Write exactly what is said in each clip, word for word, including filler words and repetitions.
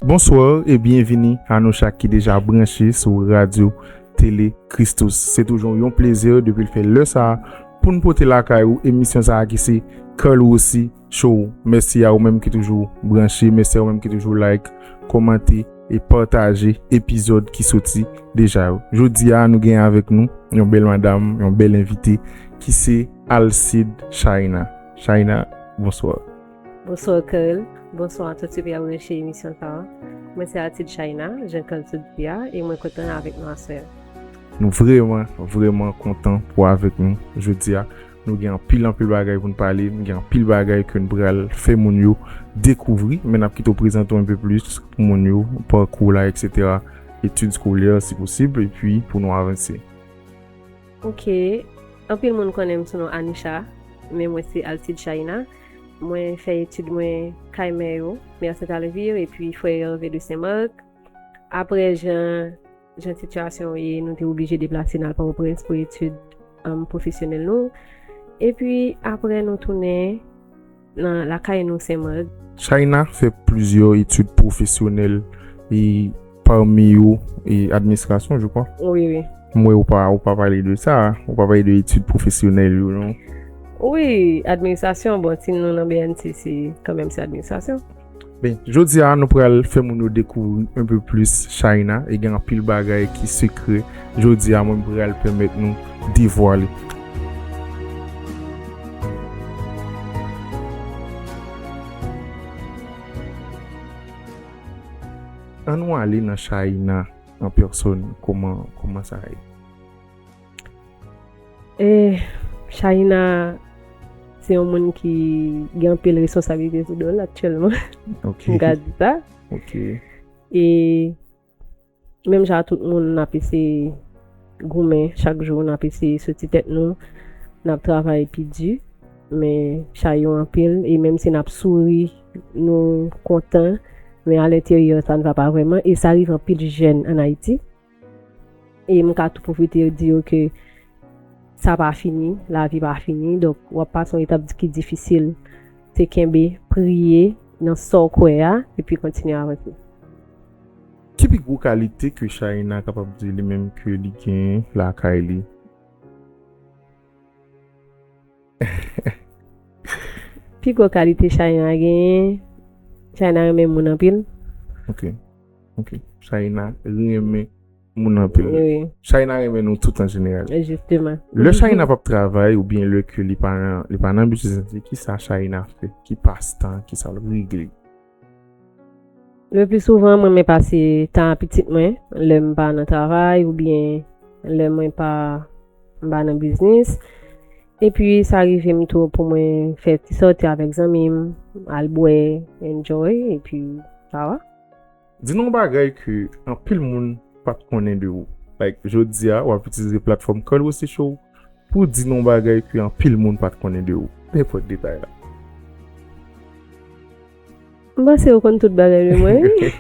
Bonsoir e byenvini a nou chak ki deja branche sou Radyo Tele Christus. Se toujou yon plezi depi l fè lè sa a pou n pote lakay ou emisyon sa a ki se Carl Rossi Show. Mèsi a ou menm ki toujou branche, mèsi a ou menm ki toujou like, kòmante e pataje epizòd ki soti deja yo. Jodi a nou gen avèk nou yon bèl madam, yon bèl envite ki se Alcide Shaina. Shaina, bonswa. Bonswa Carl, bonswa a tout sou ki ap branche emisyon sa a. Mwen se Alcide Shaina, jan Carl sot di a, e mwen kontan avèk nou aswè a. Nou vrèman, vrèman kontan pou w avèk nou jodi a. Nou gen anpil, anpil bagay pou n pale, nou gen anpil bagay ke n pral fè moun yo dekouvri, men n ap kite w prezante w enpe plis pou moun yo, pakou w la, etsetera, etid eskolè, si posib, epi pou nou avanse. Ok, anpil moun konnen m sou non Anisha, men mwen se Alcide Shaina. Mwen fè etid mwen kay mè yo, Mère Sainte Alvire, epi Frère Hervé de Saint-Marc. Apre jan, jan sitiyasyon ye, nou te oblije deplase n al Pòtoprens pou etid, um, pwofesyonèl nou. Epi apre nou tounen nan lakay nou Senmak. Shaina fè plizyè etid pwofesyonèl e pami yo e administrasyon, je crois. Wi, wi. M wè ou pa, ou pa pale de sa, ou pa pale de etid pwofesyonèl yo, non? Wi, administrasyon, bon, si nou nan B N C, se kanmenm se administrasyon. Ben, jodi a, nou pral fè moun yo dekouvri enpe plis Shaina, e gen anpil bagay ki sekrè. Jodi a, mwen pral pèmèt nou devwale. Ann nou ale nan Shaina an pèsòn, kòman, kòman sa ye? Eh, Shaina se yon moun ki gen anpil responsablite sou do l aktyèlman. Ok. M ka di sa. Ok. E menm jan tout moun, n ap eseye goumen chak jou, n ap eseye soti tèt nou, n ap travay pi di, men chay yo anpil, e menm si n ap souri, nou kontan, men alenteryè, ça ne va pas vraiment, e sa rive anpil jèn ann Ayiti. E m ka tou pwofite di yo ke sa pa fini, lavi pa fini, donk w ap pase yon etap ki difisil, se kenbe, priye nan sa w kwè a, epi kontinye avanse. Ki pi gwo kalite ke Shaina kapab di li menm ke li gen lakay li? Pi gwo kalite Shaina genyen, Shaina renmen moun anpil. Ok. Ok. Shaina renmen moun anpil. Wi. Shaina renmen nou tout an jeneral. Jisteman. Lè Shaina p ap travay oubyen lè ke li pa nan, li pa nan biznis li, kisa Shaina fè? Ki pastan, kisa l regle? Le pli souvan, mwen renmen pase tan ak pitit mwen, lè m pa nan travay oubyen lè mwen pa, m pa nan biznis. Epi, sa rive m tou pou mwen fè ti sòti avèk zanmi m, al bwè, enjoy, epi, sa va. Di nou yon bagay ke anpil moun pa t konnen de ou. Like, jodi a, w ap itilize platfòm Carl Rossi Show pou di nou yon bagay ke anpil moun pa t konnen de ou. Nenpòt detay la. M panse ou konn tout bagay de mwen, wi.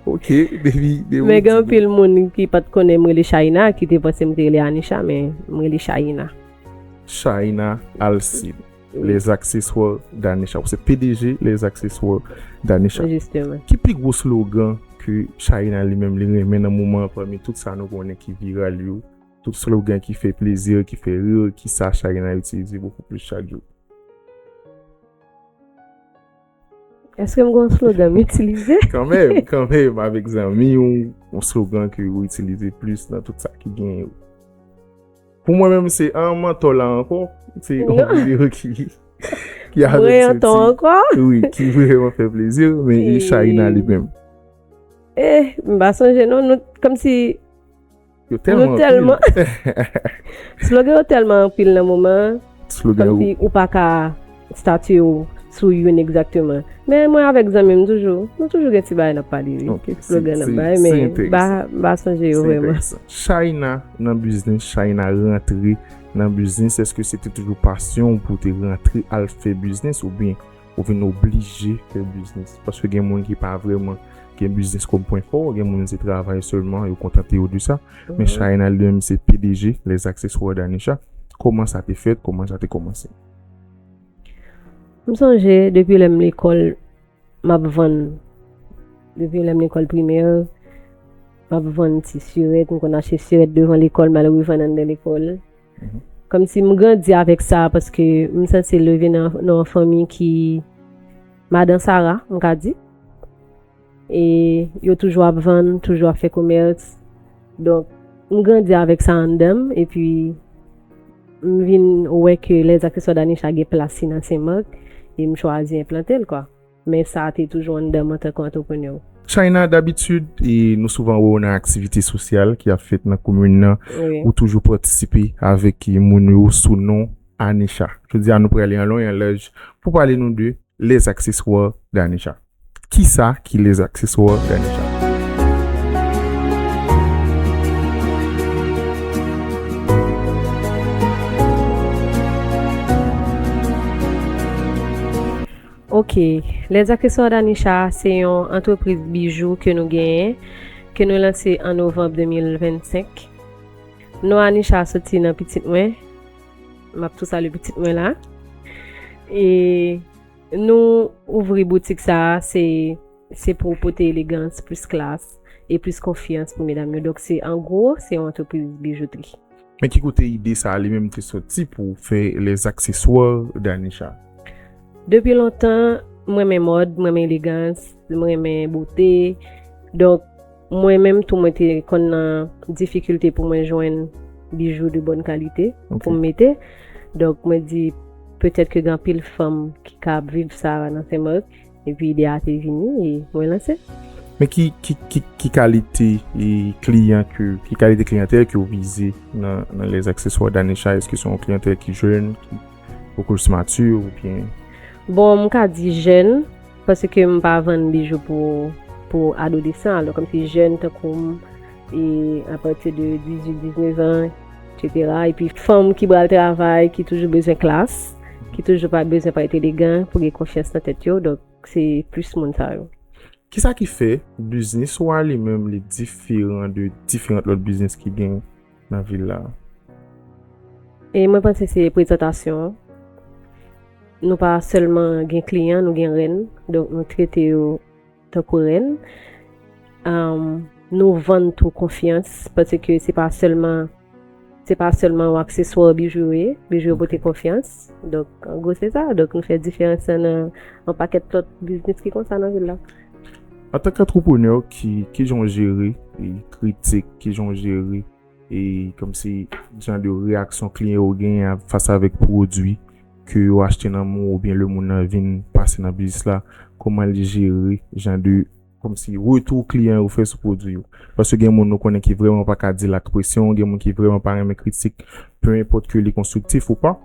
Ok, depi, depi. Men gen anpil moun ki pa t konnen m rele Shaina, ki te panse m te rele Anisha, men m rele Shaina. Shaina Alcide. Wi. Les accessoires d'Anisha. Ou se P D G Les accessoires d'Anisha. Jisteman. Ki pi gwo slogan ke Shaina li menm li renmen nan moman an pami tout sa nou konnen ki viral yo, tout slogan ki fè plezi, ki fè ri, kisa Shaina itilize bokou plis chak jou? Èske m gen yon slogan m itilize? Kanmenm, kanmenm, avèk zanmi w, yon slogan ke ou itilize plis nan tout sa ki gen yo. Pou mwen menm, se an mantò la ankò. Se yon videyo ki, ki avèk mwen ankò. Wi, ki vrèman fè plezi, men e Shaina li menm. Eh, m pa sonje non, nou, kòmsi Yo tèlman anpil. Slogan yo tèlman anpil nan moman an. Slogan yo. Kòmsi ou pa ka statye w sou youn egzakteman. Men mwen avèk zanmi m toujou, nou toujou gen ti bagay n ap pale, wi. Ok, slogan n ap bay, men m pa, m pa sonje yo vrèman. Shaina nan biznis, Shaina rantre nan biznis, èske se te toujou pasyon w pou w te rantre al fè biznis oubyen ou vin oblije fè biznis? Paske gen moun ki pa vrèman gen biznis kòm pwen fò, gen moun se travay sèlman, yo kontante yo de sa. Men Shaina li menm se P D G Les accessoires d'Anisha. Kòman sa te fèt? Kòman sa te kòmanse? M sonje, depi lè m lekòl, m ap vann Depi lè m lekòl primè, m ap vann ti sirèt, m konn achte sirèt devan lekòl, m al revann anndan lekòl. Kòmsi m grandi avèk sa, paske m sanse leve nan, nan yon fanmi ki madan Sara, m ka di. E yo toujou ap vann, toujou ap fè komès. Donk, m grandi avèk sa anndan m, epi m vin wè ke Les Accessoires Danisha gen plas li nan Senmak, e m chwazi enplante l, kwa. Men sa te toujou anndan m antanke antreprenè. China, dabitid, e nou souvan wè w nan aktivite sosyal ki ap fèt nan komin nan, wi, ou toujou patisipe avèk moun yo sou non Anisha. Jodi a, nou prale an lon e an laj pou pale nou de Les Accessoires Danisha. Kisa ki Les Accessoires Danisha? Ok, Les Accessoires Danisha se yon antrepriz bijou ke nou genyen, ke nou lanse an novanm de mil vennsenk. Non Anisha soti nan pitit mwen. M ap tou salye pitit mwen la. E nou ouvri boutik sa a, se, se pou pote elegans, plis klas e plis konfyans pou medam yo. Donk, se, an gwo, se yon antrepriz bijoutri. Men ki kote ide sa a li menm te soti pou w fè Les Accessoires Danisha? Depi lontan, m renmen mòd, m renmen elegans, m renmen bote. Donk, mwen menm tou, mwen te konn nan difikilte pou mwen jwenn bijou de bòn kalite pou m mete. Donk, mwen di, petèt ke gen anpil fanm ki ka ap viv sa nan Senmak. Epi ide a te vini e mwen lanse. Men ki, ki, ki, ki kalite, e, kliyan ke, ki kalite kliyantèl ke w vize nan, nan Les Accessoires Danisha? Èske se yon kliyantèl ki jèn, ki poko plis mati oubyen? Bon, m ka di jèn, paske m pa vann bijou pou, pou adolesan. Alò, kòmsi jèn tankou m, e apati de dizuit, diznèf an, etsetera. Epi fanm ki pral travay, ki toujou bezwen klas, ki toujou pa bezwen parèt elegan pou gen konfyans nan tèt yo. Donk, se plis moun sa yo. Kisa ki fè biznis ou a li menm li diferan de diferan lòt biznis ki gen nan vil la? E mwen panse se prezantasyon an. Nou pa sèlman gen kliyan, nou gen rèn. Donk, nou trete yo tankou rèn. Am, nou vann tou konfyans, paske se pa sèlman, se pa sèlman yon akseswa bijou yo ye, bijou yo pote konfyans. Donk, an gwo, se sa. Donk, nou fè diferans lan nan yon pakèt lòt biznis ki konsa nan vil la. Antanke antreprenè, ki, kijan w jere, e, kritik, kijan w jere, e, kòmsi, jan de reyaksyon kliyan yo genyen a, fas avèk pwodui ke yo achte nan men w oubyen lè moun nan vin pase nan biznis la, kòman l jere jan de, kòmsi, retou kliyan yo fè sou pwodui yo? Paske gen moun nou konnen ki vrèman pa ka deal ak presyon, gen moun ki vrèman pa renmen kritik, pe enpòt ke li konstriktif ou pa.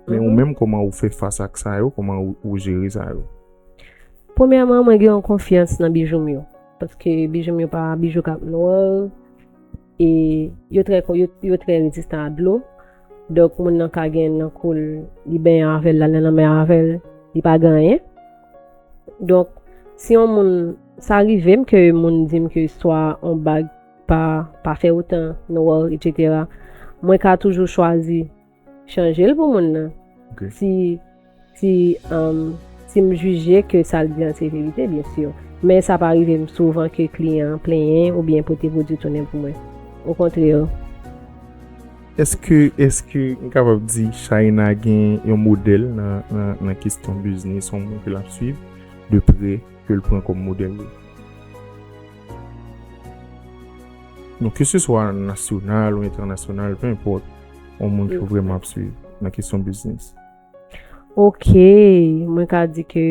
Men ou menm, kòman ou fè fas ak sa yo? Kòman ou, ou jere sa yo? Premyèman, mwen gen yon konfyans nan bijou m yo. Paske bijou m yo pa bijou k ap nwa. E yo trè, yo, yo trè rezistan a dlo. Donk, moun nan ka gen nan kou l, li benyen avè l, l al nan lanmè avè l, li pa gen anyen. Donk, si yon moun, sa rive m ke moun di m ke swa yon bag pa, pa fè otan nwa, etsetera. Mwen ka toujou chwazi chanje l pou moun nan. Si, si, um, si m jije ke sa l di an se verite, byen si. Men sa pa rive m souvan ke kliyan an plenyen oubyen pote pwodui tounen pou mwen. Okontrè. Èske, èske m kapab di Shaina gen yon modèl nan, nan, nan kesyon biznis, yon moun ke l ap swiv de prè, ke l pran kòm modèl li? Donk, keseswa nasyonal ou entènasyonal, pe enpòt, yon moun ke w vrèman ap swiv nan kesyon biznis. Ok, mwen ka di ke,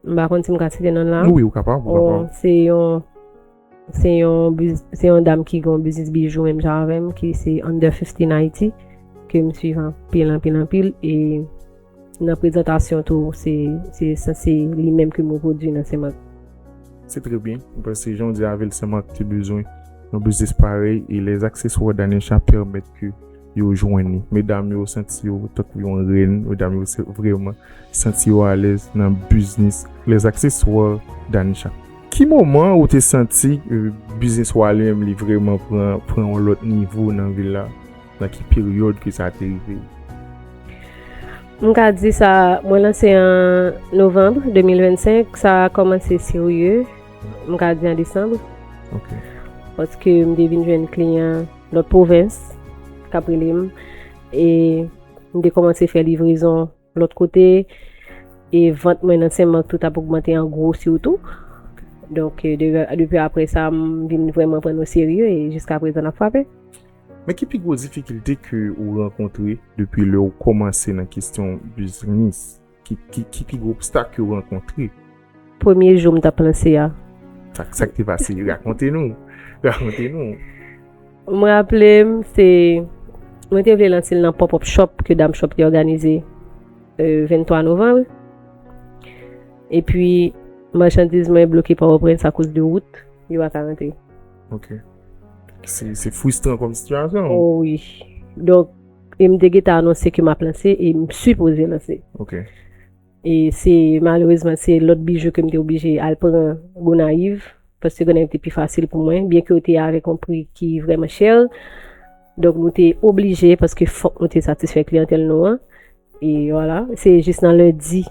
m pa konn si m ka site non l la. Wi, ou kapab, ou kapab. Se yon, se yon biz-, se yon dam ki gen yon biznis bijou menm jan avè m, ki se Under fifteen Haiti, ke m swiv anpil, anpil, anpil, e nan prezantasyon tou, se, se sanse li menm ke m repwodui nan Senmak. Se trè byen. Mwen panse jan w di a, vil Senmak te bezwen yon biznis parèy, e Les Accessoires Danisha pèmèt ke yo jwenn li. Medam yo santi yo tankou yon rèn, medam yo se vrèman santi yo alèz nan biznis Les Accessoires Danisha. Ki moman ou te santi, e, biznis ou a li menm li vrèman pran, pran yon lòt nivo nan vil la? Nan ki peryòd ke sa te rive? M ka di sa, mwen lanse an novanm de mil vennsenk, sa kòmanse serye m ka di an desanm. Ok. Paske m te vin jwenn kliyan lòt pwovens k ap rele m. E m te kòmanse fè livrezon lòt kote. E vant mwen nan Senmak tou t ap ogmante an gwo sitou. Donk, e, de- depi apre sa, m vin vrèman pran nou serye e jiska prezan n ap frape. Men ki pi gwo difikilte ke ou rankontre depi lè ou kòmanse nan kesyon biznis? Ki, ki, ki pi gwo obstak ke ou rankontre? Premye jou m t ap lanse a. Sa, sa k te pase? Rakonte nou. Rakonte nou. M raple m, se. Mwen te vle lanse l nan pop-up shop ke Dam Shop te òganize euh, venntwa novanm. Epi, machandiz mwen bloke Pòtoprens akoz de wout. Yo pa ka rantre. Ok. Se, se fristran kòm sitiyasyon. Oh wi. Donk, e m te gentan anonse ke m ap lanse e m sipoze lanse. Ok. E se malerezman se lòt bijou ke m te oblije al pran Gonayiv, paske Gonayiv te pi fasil pou mwen, byen ke yo te avèk yon pri ki vrèman chè. Donk nou te oblije, paske fòk nou te satisfè kliyantèl nou an. E vwala, se jis nan lendi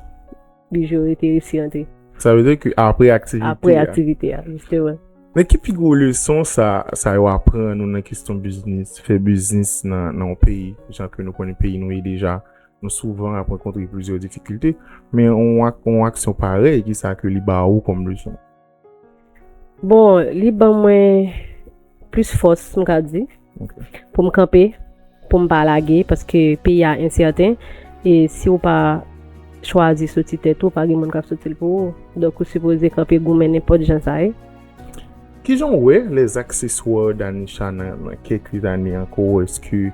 bijou yo te resi rantre. Sa vle di ke apre aktivite Apre a. Aktivite a, jisteman. Men ki pi gwo leson sa, sa yo aprann ou nan kesyon biznis, fè biznis nan, nan yon peyi, jan ke nou konnen peyi nou ye deja, nou souvan ap rankontre plizyè difikilte, men yon, ak- yon aksyon parèy, ki sa ke li ba ou kòm leson? Bon, li ban mwen plis fòs, m ka di, Ok. Pou m kanpe, pou m pa lage, paske peyi a ensèten, e si w pa chwazi soti tèt ou, pa gen moun k ap soti l pou ou. Donk, ou sipoze kanpe goumen nenpòt jan sa ye. Kijan w wè les accessoires Danisha nan, nan kèlke ane ankò? Èske,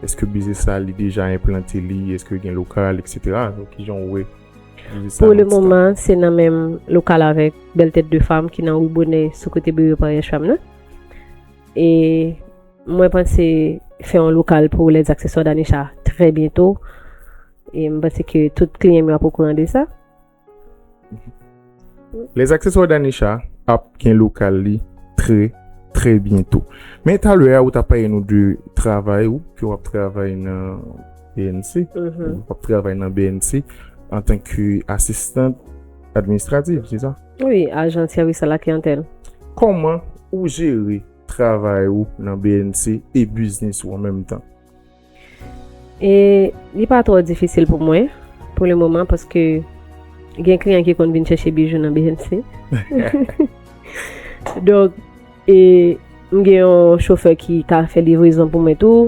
èske biznis la li deja enplante li? Èske gen lokal, et cetera? Donk, kijan w wè biznis la Pou nan le ti tan? Moman, se nan menm lokal avèk Bèl Tèt de Fam ki nan Wi Bonè sou kote Bebe Parèch Fam nan. E mwen panse fè yon lokal pou les accessoires Danisha trè byento. E m panse ke tout kliyan m yo ap okouran de sa. Les accessoires Danisha ap gen lokal li trè, trè byento. Men talè a, ou t ap pale nou de travay ou, ke w ap travay nan B N C. Mhm. Ou ap travay nan B N C antanke asistant administratif, se sa? Wi, ajan sèvis a la kliyantèl. Kòman ou jere travay ou nan B N C e biznis ou an menm tan? E li pa twò difisil pou mwen, pou le moman, paske gen kliyan ki konn vin chèche bijou nan B N C. Donk, e, m gen yon chofè ki ka fè livrezon pou mwen tou,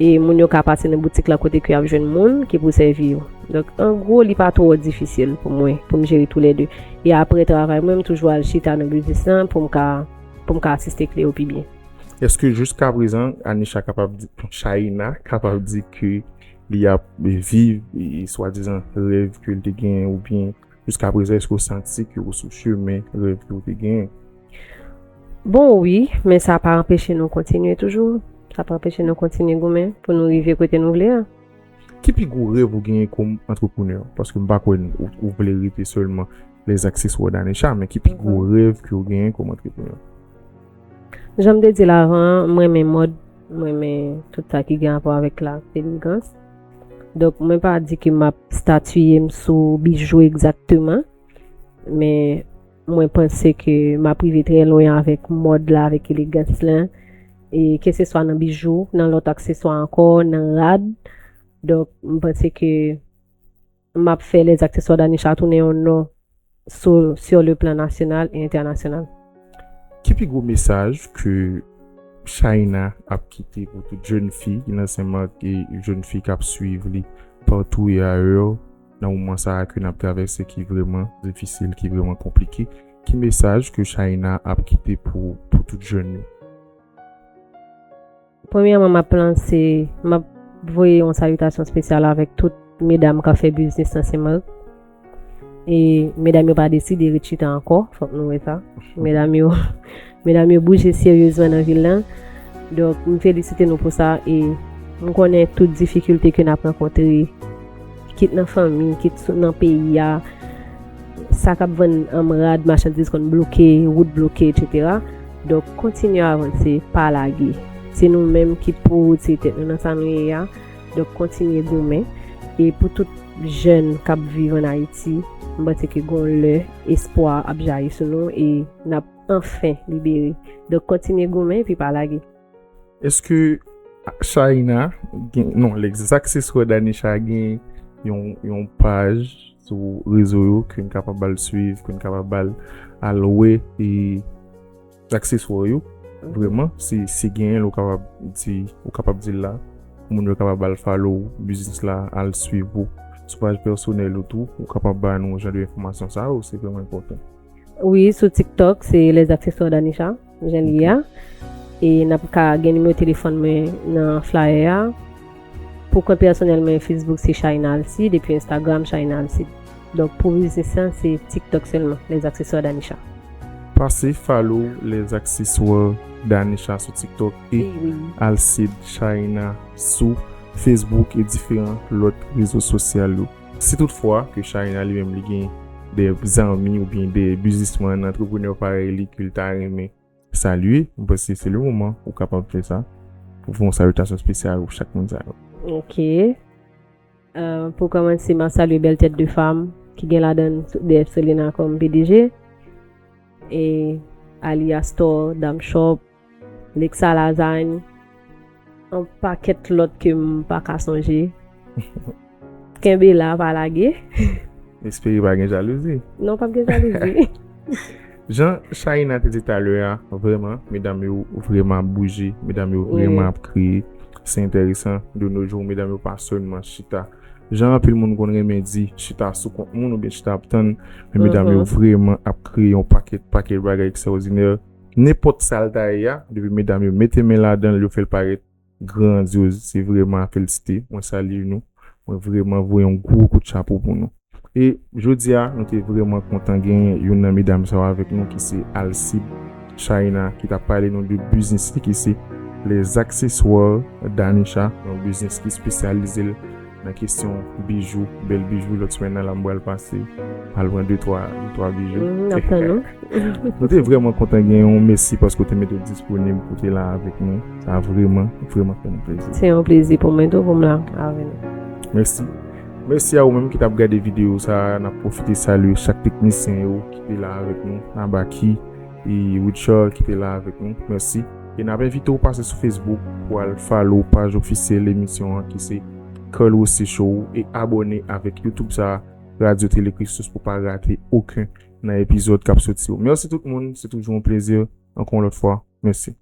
e moun yo ka pase nan boutik la kote ke y ap jwenn moun ki pou sèvi yo. Donk, an gwo, li pa twò difisil pou mwen, pou m jere toulède. E apre travay mwen, m toujou al chita nan biznis lan pou m ka, pou m ka asiste kliyan yo pi byen. Èske jiska prezan, Anisha kapab di, Shaina kapab di ke li ap viv, e, swadizan rèv ke l te genyen, oubyen jiska prezan, èske w santi ke w sou chemen rèv ke w te genyen? Bon, wi, men sa pa anpeche nou kontinye toujou. Sa pa anpeche nou kontinye goumen pou nou rive kote nou vle a. Ki pi gwo rèv ou genyen kòm antreprenè? Paske m pa kwè ou, ou vle rete sèlman les accessoires Danisha, men ki pi gwo rèv ke w genyen kòm antreprenè? Jan m te di l avan an, m renmen mòd, m renmen tout sa ki gen rapò avèk la elegans. Donk, mwen pa di ke m ap statiye m sou bijou egzakteman, men mwen panse ke m ap rive trè lwen avèk mòd la, avèk elegans lan, e keseswa nan bijou, nan lòt akseswa ankò, nan rad. Donk, m panse ke m ap fè les accessoires Danisha tounen yon non sur, sur le plan national et international. Ki pi gwo mesaj ke Shaina ap kite pou tout jèn fi ki nan Senmak e jèn fi k ap swiv li patou e ayè, nan moman sa a ke n ap travèse ki vrèman difisil, ki vrèman konplike? Ki mesaj ke Shaina ap kite pou, pou tout jèn yo? Premyèman, m ap lanse, m ap voye yon salitasyon espesyal avèk tout medam k ap fè biznis nan Senmak. E medam yo pa deside ret chita ankò, fòk nou wè sa. Medam yo, medam yo bouje seryezman nan vil lan. Donk, m felisite nou pou sa e m konnen tout difikilte ke n ap rankontre, kit nan fanmi, kit sou, nan peyi a, sa k ap vann anm rad, machandiz konn bloke, wout bloke, etsetera. Donk, kontinye avanse, pa lage. Se nou menm ki pou retire tèt nou nan sa nou ye a. Donk, kontinye goumen. E pou tout jèn k ap viv ann Ayiti, m panse ke gon lè espwa ap jayi sou nou e n ap anfen libere. Donk, kontinye goumen epi pa lage. Èske Shaïna gen, non, Lèzakseswa Danisha gen yon, yon paj sou rezo yo ke n kapab al swiv, ke n kapab al, al wè e akseswa yo? Vrèman, si, si genyen l, ou kapab di, ou kapab di l la. Moun yo kapab al follow biznis la, al swiv ou. Sou paj pèsonèl ou tou, ou kapab ba nou jan de enfòmasyon sa yo, se vrèman enpòtan. Wi, sou TikTok, se Lèzakseswa Danisha, jan li ye a. E n ap ka gen nimewo telefòn mwen nan flyer a. Pou kont pèsonèl mwen, Facebook, se Shaïna Alcide, epi Instagram, Shaïna Alcide. Donk, pou biznis lan, se TikTok sèlman, Lèzakseswa Danisha. Pase follow Lèzakseswa Danisha sou TikTok e Alcide Shaïna sou Facebook e diferan lòt rezo sosyal yo. Si toutfwa ke Shaïna li menm li gen de zanmi oubyen de biznismann, antreprenè parèy li ke l ta renmen salye, mwen panse se le moman ou kapab fè sa pou fè yon salitasyon espesyal pou chak moun sa yo. Ok. Euh, pou kòmanse, m ap salye Bèl Tèt de Fanm ki gen ladan l D F Selena kòm P D G. E Alia Store, Dam Shop, Lexa Lasagne, yon pakèt lòt ke m pa ka sonje. Kenbe la, pa lage. Espere pa gen jalouzi. Non, p ap gen jalouzi. Jan Shaïna te di talè a, vrèman, medam yo vrèman ap bouje, medam yo vrèman ap kreye. Se enteresan, de nos jours, medam yo pa sèlman chita. Jan anpil moun konn renmen di, chita sou kont moun oubyen chita ap tann, men medam yo vrèman ap kreye yon pakèt, pakèt bagay ekstraòdinè. Nenpòt sa l ta ye a, depi medam yo mete men ladan l, yo fè l parèt grandyoz. Se vrèman a felisite. Mwen salye nou. Mwen vrèman voye yon gwo kout chapo pou nou. E jodi a, nou te vrèman kontan gen youn nan medam sa yo avèk nou ki se Alcide Shaïna ki t ap pale nou de biznis li ki se Les Accessoires Danisha, yon biznis ki espesyalize l nan kesyon bijou, bèl bijou. Lòt semèn nan la m pral pase al pran de twa, de twa bijou. Mhm, n ap tann ou. Nou te vrèman kontan gen yon mèsi paske w te mete w disponib pou w te la avèk nou. Sa vrèman, vrèman fè nou plezi. Se yon plezi pou mwen tou pou m la avè nou. Mèsi. Mèsi a ou menm ki t ap gade videyo sa a. N ap pwofite salye chak teknisyen yo ki te la avèk nou. Abaki e Richard ki te la avèk nou. Mèsi. E n ap envite w pase sou Facebook pou al follow paj ofisyèl emisyon an ki se Carl Rossi Show e abòne avèk YouTube sa a, Radyo Tele Christus, pou pa rate okenn nan epizòd k ap soti yo. Mèsi tout moun, se toujou yon plezi. Ankò yon lòt fwa, mèsi.